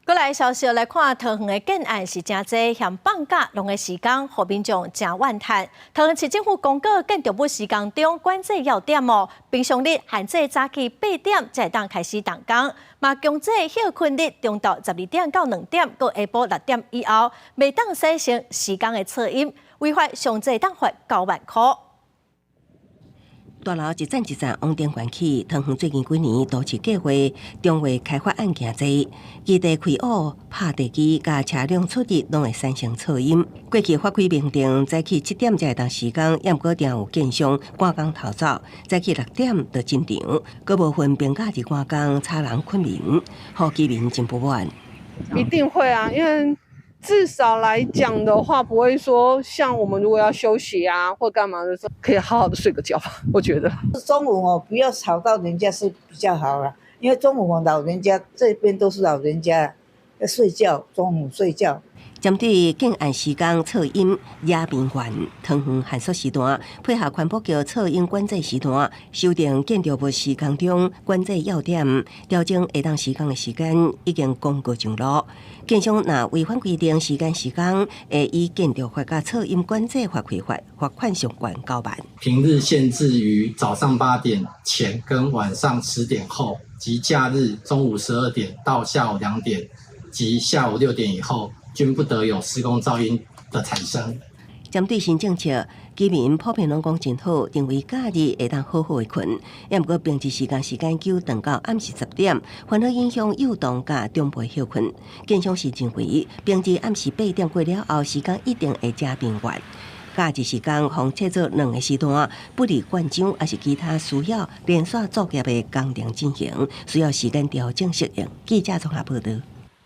閣來消息來看，桃園的建案是誠濟，嫌放假攏的時間，予民眾誠怨嘆。桃園市政府公告建築物施工中管制要點哦，平常日限制早起8點才會當開始動工，嘛強制歇睏日中晝12點到2點，閣下晡6點以後，袂當產生施工的噪音，違法上濟當罰9萬箍。大樓一層一層往頂懸起，桃園最近幾年都市計劃重劃開發案誠濟，基地開挖、拍地基、佮車輛出入攏會產生噪音。過去法規明定，早起7點才會當施工，猶毋過定有建商趕工偷走，早起6點就進場，閣無分平假日趕工，吵人睏眠，予居民真不滿。一定會啊，因為至少來講的話，不會說像我們如果要休息啊或幹嘛的時候，可以好好的睡個覺吧。我覺得中午哦，不要吵到人家是比較好啦，因為中午老人家這邊都是老人家要睡覺，中午睡覺。針對建案施工噪音惹民怨，桃園限縮時段配合環保局噪音管制時段，修訂建築物施工中管制要點，調整會當施工的時間，已經公告上路。建商若違反規定時間施工，會依建築法佮噪音管制法開罰，罰款上懸9萬。平日限制於早上8點前跟晚上10點後，及假日中午12點到下午2點及下午6點以後，均不得有施工噪音的產生。針對新政策，居民普遍攏講真好，認為假日會當好好的睏。猶毋過平日時間時間久長到暗時10點，反而影響幼童佮長輩歇睏。建商是認為，平日暗時8點過了後，時間一定會誠頻繁。假日時間予切做兩個時段，不利灌漿抑是其他需要連續作業的工程進行，需要時間調整適應。記者綜合報導。